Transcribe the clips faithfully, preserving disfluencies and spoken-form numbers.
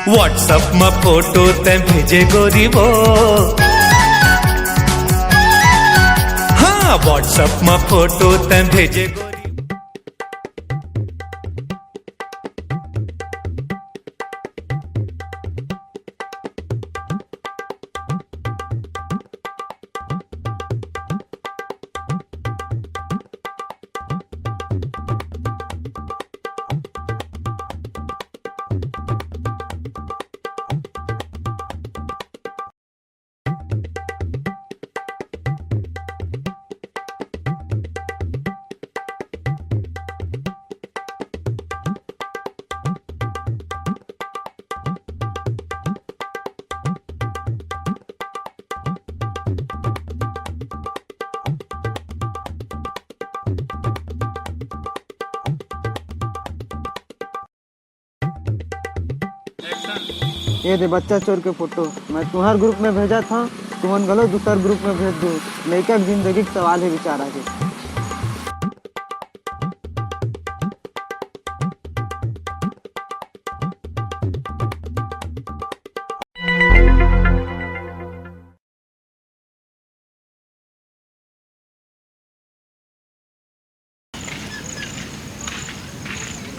WhatsApp म photo तैं भेजे गोरी वो। हाँ, WhatsApp म फोटो तैं भेजे गोरी। ये दे बच्चा चोर के फोटो, मैं तुम्हार ग्रुप में भेजत हंव, तुमन घलो दूसर ग्रुप में भेज दो। लइका के जिंदगी के सवाल हे बेचारा के।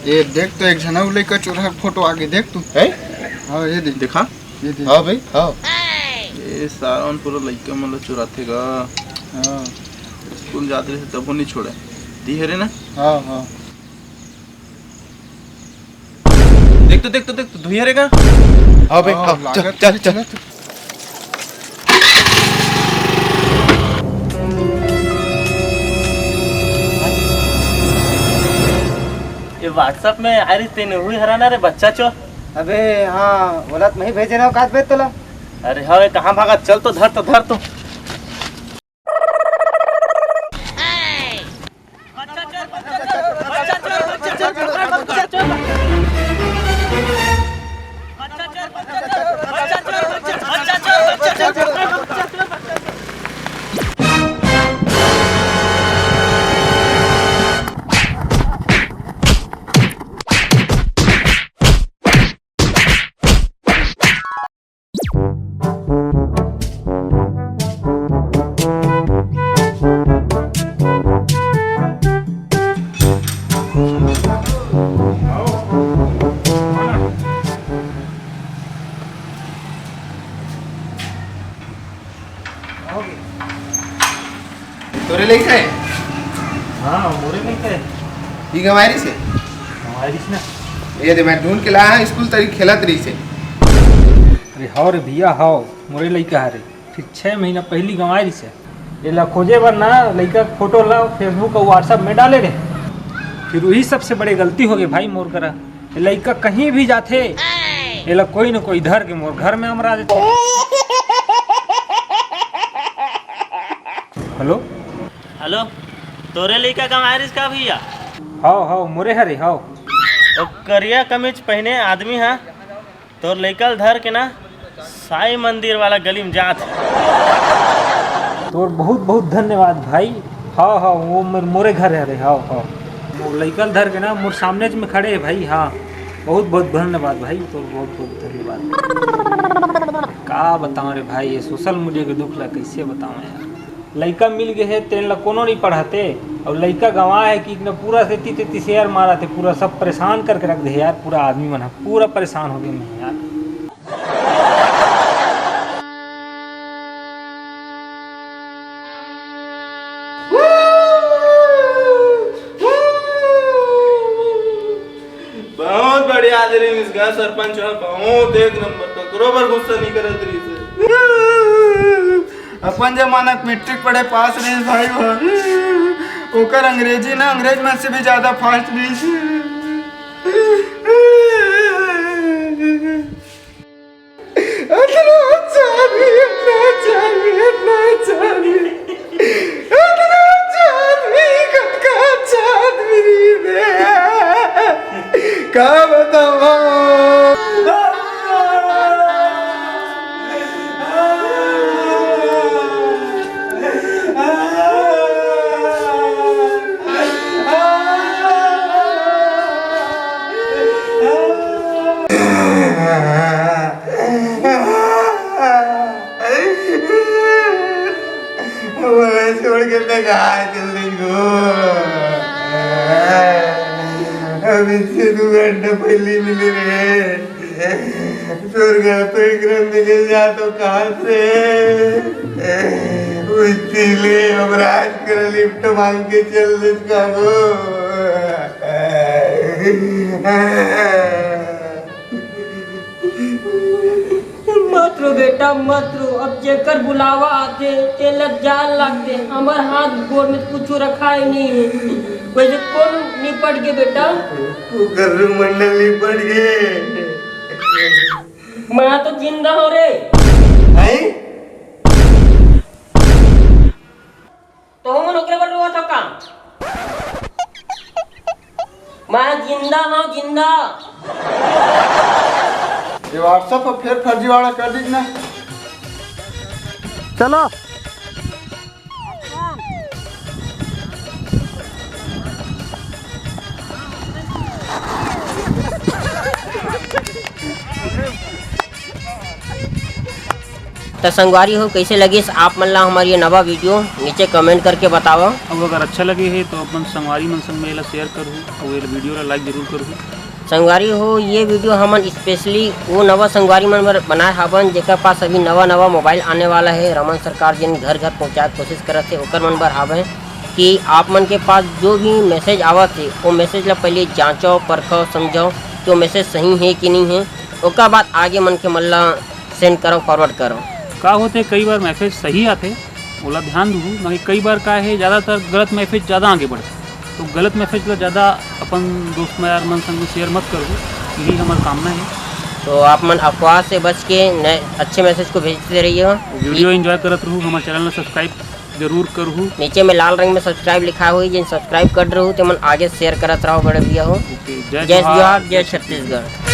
ये देख तो, एक झन अउ लइका चोरहा के फोटो आगे, देख तू। है? हाँ, ये देख। देखा? ये देख। हाँ भाई, हाँ। ये सारा मन पूरा लइका मन ला चुराथे गा। हाँ। स्कूल जात रहिस तभो नइ छोड़े। दिहे रे ना? हाँ, हाँ। देख तो, देख तो, देख तो, दुहिया रे का? हाँ भाई, हाँ, हाँ, चल, लागत चल, है, चल। चल। ये WhatsApp में आय रहिस तेन हुई हरा ना रे बच्चा चो। अबे हाँ, ओला तो मैं ही भेजे रहा हूँ, काट भेज तोला। अरे हाँ, ये कहाँ भागा? चल तो, धर तो, धर तो। तोरे लइका हे? हाँ, मोरे लइका हे। ई गंवारिस हे? गंवारिस ना। ये दे, मैं ढूंढ के लाया हूँ, स्कूल तरी खेलत रहिस हे। अरे हव रे भैया, हव, मोरे लइका हरे। ठीक छह महीना पहिली गंवारिस हे। एला खोजे बर ना लइका के फोटो ला Facebook अउ WhatsApp में डाले रहे, फिर वही सबसे बड़े गलती हो गई भाई मोर करा। ये लइका कहीं भी जाथे, एला कोई न कोई धर के मोर घर में अमरा देथे। हेलो। हेलो, तोरे लइका गंवारिस का भैया? हव, हव, मोरे हरे, हव। ओ करिया कमीज पहिने आदमी हा तोर लइका ल धर के ना साई मंदिर वाला गली में जात हे। तोर बहुत बहुत धन्यवाद भाई। हव, हव, वो मोर, मोरे घर हरे, हव, हव। मोर लइका ल धर के ना मोर सामने में खड़े हे भाई। हाँ, बहुत बहुत धन्यवाद भाई, तोर बहुत बहुत धन्यवाद। का बतावं रे भाई, ये social media के दुख ला कइसे बतावं यार। लइका मिल गे हे, तेन ला कोनो नइ पढ़ाते, अउ लइका गंवा हे कि न पूरा सेती तेती share मारत हे, पूरा सब परेशान करके रख दे हे यार, पूरा आदमी मन ह पूरा परेशान हो गे मैं यार। बहुत बढ़िया आदमी इसका सरपंच ह, बहुत एक नंबर, ककरो बर गुस्सा नहीं करत रहिस हे। अपन जमाना के मैट्रिक पढ़े पास रहिस भाई, वो ओकर अंग्रेजी ना अंग्रेज मन से भी ज्यादा fast रहिस। अतना अच्छा आदमी, अतना अच्छा आदमी, अतना अच्छा आदमी, अतना अच्छा आदमी, कतका अच्छा आदमी रे। का बतावं? मैं कहाँ चल रही हूँ? अभी से दो घंटा पहले मिले रे। तोर घर पे एक रंग मिले जा तो कहाँ से? उसी ले हम राज कर लिफ्ट मांग के चल देस का वो। मत रो बेटा, मत रो। अब जेकर बुलावा आथे, तेला जान लागथे। हमर हाथ गोड़ में कुछु रखाय नहीं है। वैसे कौन निपट गे बेटा? वो गर्रू मंडल निपट गे। मैं तो जिंदा हूँ रे। हैं? तो हमन ओकरे बर रोवत हव का? मैं जिंदा हूँ, जिंदा। ये WhatsApp पर फिर फर्जीवाड़ा कर दी ना। चलो। त संगवारी हो, कइसे लगिस आप मन ला हमर ये नवा वीडियो? नीचे कमेंट करके बतावव। अउ अगर अच्छा लगे हे तो अपन संगवारी मन संग में एला शेयर करहू अउ ये वीडियो ला लाइक जरूर करहू। संगवारी हो, ये वीडियो हमन स्पेशली वो नवा संगवारी मन बर बनाए हावन जेकर पास अभी नवा नवा मोबाइल आने वाला है। रमन सरकार जिन घर घर पहुँचाए के कोशिश करत हे ओकर मन बर हावे कि आप मन के पास जो भी मैसेज आवत हे वो मैसेज ला पहले जांचव, परखव, समझव कि वो मैसेज सही है कि नहीं है, ओकर बाद आगे मन के मन ला सेंड करव, फॉरवर्ड करव। का होथे, कई बार मैसेज सही आथे, ओला ध्यान दूहू, बाकी कई बार का हे, ज़्यादातर गलत मैसेज ज़्यादा आगे बढ़थे, तो गलत मैसेज ला ज़्यादा अपन दोस्त यार मन संग में शेयर मत करहू, यही हमर कामना है। तो आप मन अफवाह से बच के नए अच्छे मैसेज को भेजते रहिएगा। वीडियो एंजॉय करत रहू, हमर चैनल ला सब्सक्राइब जरूर करहू। नीचे में लाल रंग में सब्सक्राइब लिखा हुई, जिन सब्सक्राइब कर रहू ते मन आगे शेयर करत रहो बड़े भैया हो। ओके, जय जय जोहार, जोहार, जय जय छत्तीसगढ़।